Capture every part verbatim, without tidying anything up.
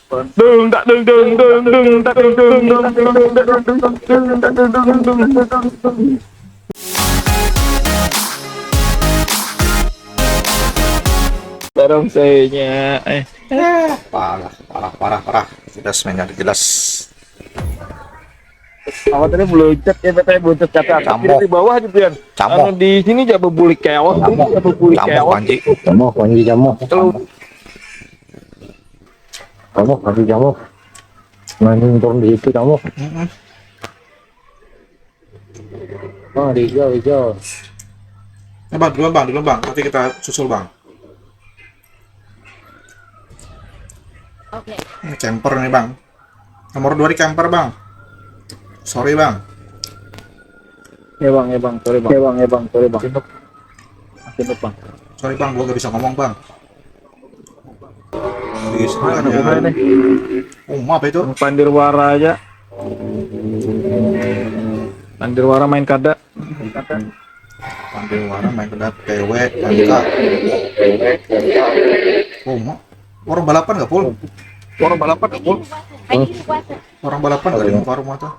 Dung tak dung dung dung dung tak dung dung dung dung tak dung dung dung dung tak dung dung dung dung. Barang saya eh. Eh, parah, parah, parah, parah. Jelas, men, ada jelas. Awak tadi beluncat ya, katanya beluncat kata. Camoh. Di bawah aja, Pian. Camoh. Anu, di sini aja bebulik keos. Camoh. Aja bebulik keos. Panji. Camoh, Panji, camoh. Kalau Camoh, Panji, camoh. Main turun di situ, camoh. Mm-mm. Oh, di hijau, hijau. Eh, Bang, duluan, Bang, duluan, Bang. Nanti kita susul, Bang. Oke. Ini camper nih, Bang. Nomor dua di camper, Bang. Sorry, Bang. Ya, Bang, ya, Bang. Sorry, Bang. Ya, Bang, ya, Bang. Sorry, Bang. Makin lupa. Sorry, Bang, gua gak bisa ngomong, Bang. Di sini ada apa nih? Oh, apa itu? Pandir wara aja. Pandir wara main kada. Pandir wara main kada, P W, M K. Oh, ma. Orang balapan gak, Pul? Orang balapan gak, Pul? Orang balapan gak di muka rumah tuh?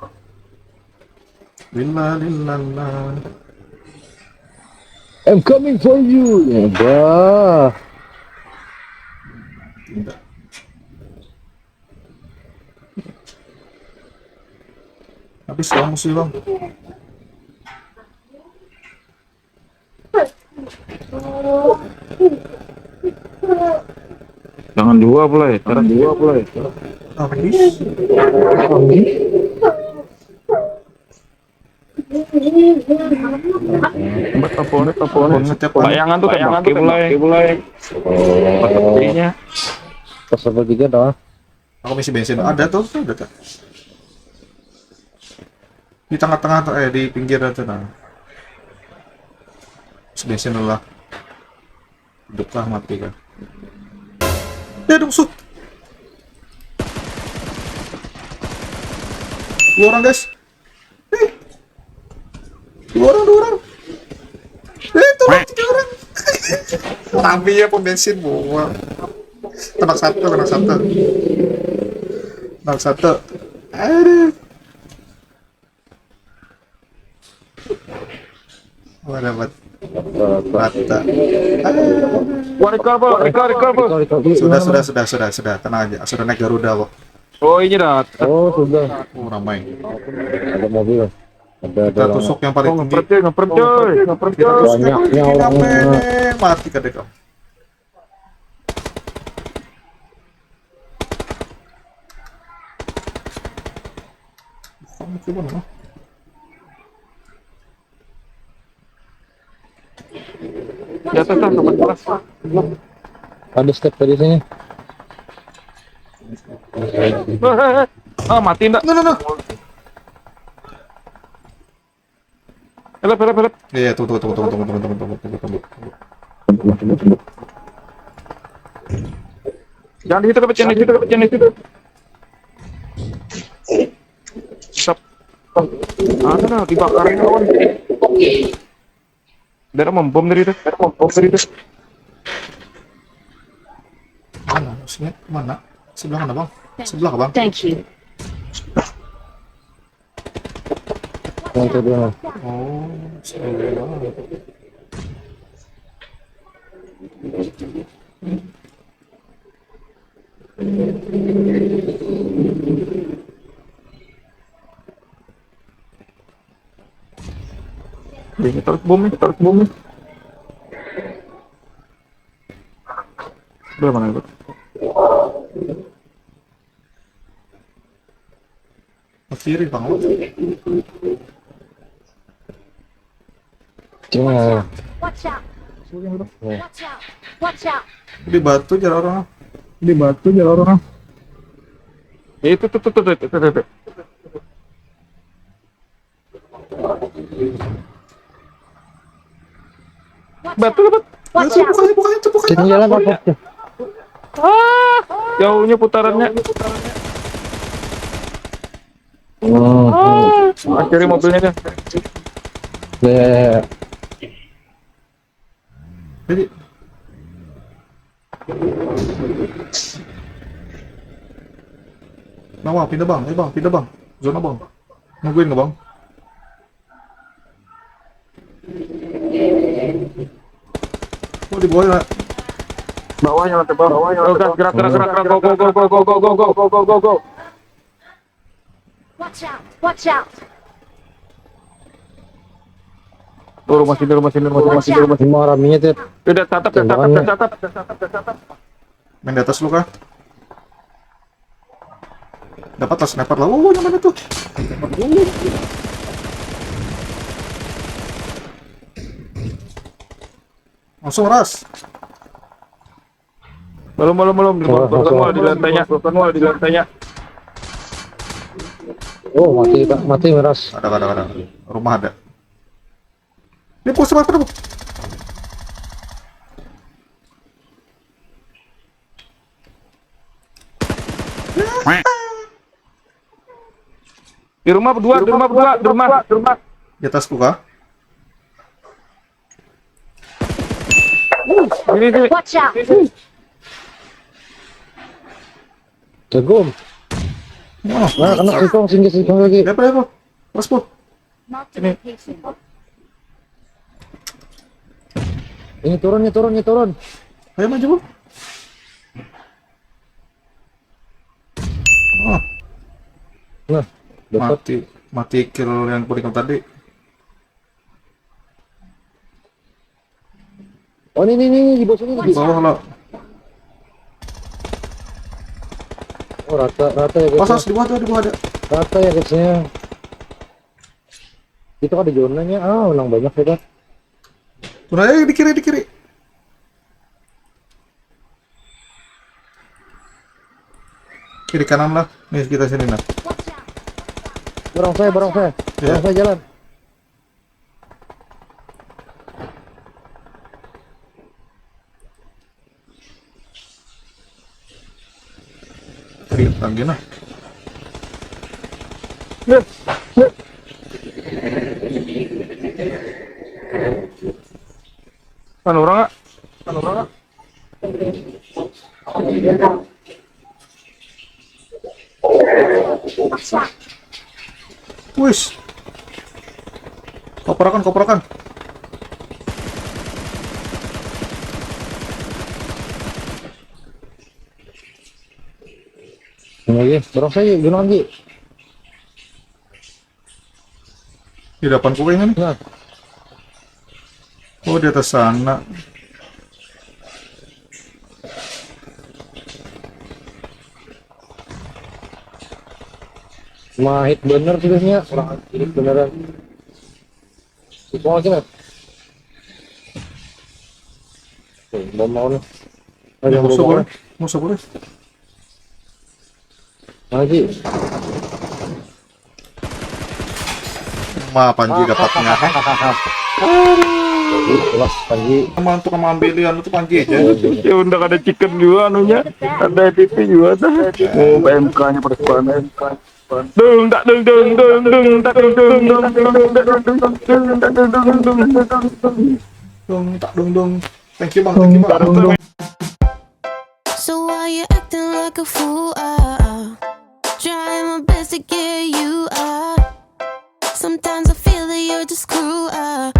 Lila, lila, lila. I'm coming for you. Bah. Tidak. Habis kamu sih, Bang. Jangan dua pula ya, jangan dua pula ya. Habis. Tempat telepon, telepon. Setiap kali. Bayangan tuh, bayangan tuh mulai, mulai. Sepertinya. Pas level tiga dah. Aku misi bensin. Ada tuh, tuh, ada tuh. Di tengah-tengah tuh, eh, di pinggir tuh, nah. Misi bensin dulu lah. Hidup kah, mati kah? Eh, dong, sut. Dua orang, guys. Eh. Dua orang, dua orang. Eh, tolong, tiga orang. Rame ya pom bensin, buang. Kena satu, kena satu. Kena satu. Aduh. Wah, dapat. Mata. Aduh. Wah, recover, recover, recover. Sudah, sudah, sudah, sudah, sudah. Tenang aja. Sudah naik Garuda kok. Oh, ini dah. Oh, sudah. Oh, ramai. Ada mobil. Ada, ada. Kita tusuk yang paling tinggi. Ngeprek, ngeprek, ngeprek. Kita tusuk yang paling tinggi, orang. Banyaknya. Mati kadek. Kamu coba, nah. Di atas lah, tempat keras. Ada step tadi sini. Eh, eh, eh. Ah, mati ndak? No, no, no. Help, help, help. Iya, tunggu, tunggu, tunggu. Jangan di situ, jangan di situ, jangan di situ. Stop. Ada dah, dibakarin kawan. Daerah membom tadi tuh. Daerah membom tadi tuh. Mana musuhnya? Mana? Sebelah mana, Bang? Sebelah, Bang. Thank you. Yang kedua. Oh, sebelah. Ini taruh bom nih, taruh bom nih. Udah mana itu? Ke kiri, Bang. Cuma. Watch out. Watch out. Watch out. Di batu jar orang. Di batu jar orang. Ya, itu tuh, tuh, tuh, tuh, tuh, tuh. Batu, batu. Watch out. Bukan, bukan, itu bukan. Kita jalan apa? Ah, jauhnya putarannya. Oh. Ah, akhirnya mobilnya dah. Ya, ya, ya. Jadi. Wah, Bang, bang, pindah bang, ayo bang, pindah bang. Zona bang. Nungguin nggak bang? Oh, di bawah ya. Bawahnya, bawahnya. Gerak, gerak, gerak, gerak, gerak, go, go, go. Watch out! Watch out! Oh, rumah sini, rumah sini, rumah sini, rumah sini, rumah sini. Mau raminya tuh. Udah tatap, udah tatap, udah tatap, udah tatap, udah tatap. Main di atas lu kah? Dapat lah sniper lah. Oh, yang mana tuh? Langsung ras. Belum, belum, belum. Di bawah, belum, belum, di lantainya. Belum, belum, di lantainya. Oh, mati, Pak. Mati, meras. Ada, ada, ada. Rumah ada. Dia pos apa tuh? Di rumah berdua, di rumah berdua, di rumah, di rumah. Di atasku kah? Ini, ini. Watch out! Jago. Oh, Nah, kena singkong, singkong, singkong lagi. Siapa, siapa? Mas po. Marked a location. Ini turun, ini turun, ini turun. Ayo maju, Bu. Oh, Nah, dapat. Mati, mati kill yang kuning tadi. Oh, ini, ini, ini, di bawah sini, Di di bawah lah. Oh, rata, rata ya, Pas, guys. pas, di bawah tuh, di bawah ada. Rata ya, guysnya. Itu ada zonanya. Ah, menang banyak ya, kan? Udah, ayo di kiri, di kiri. Kiri kanan lah. Nih kita sini nah. Barang saya, barang saya. Iya. Barang saya jalan. Kiri lagi nah. Kan orang, ah. Kan orang, ah. Wis. Koprakan, koprakan. Ini lagi, barang saya gunung lagi. Di depanku kayaknya nih. Nah, Oh, di atas sana. mahit bener sih, guysnya. Orang hit beneran. Itu aja, Mas. Tuh, mau, mau nih. Ada yang Musuh mau. Boleh, musuh boleh. Lagi. Ma, Panji dapatnya. Jelas lagi. Sama untuk sama ambil anu tuh Panji aja. Ya udah, ada chicken juga anunya. Ada pipi juga tuh. Oh, P M K-nya pada sekolah. Dung tak dung dung dung dung tak dung dung dung dung tak dung dung dung dung tak dung dung dung. Dong, tak dong dong. Thank you bang, thank you bang. So why you acting like a fool? Ah, ah. Trying my best to get you out. Sometimes I feel that you're just cruel. Ah,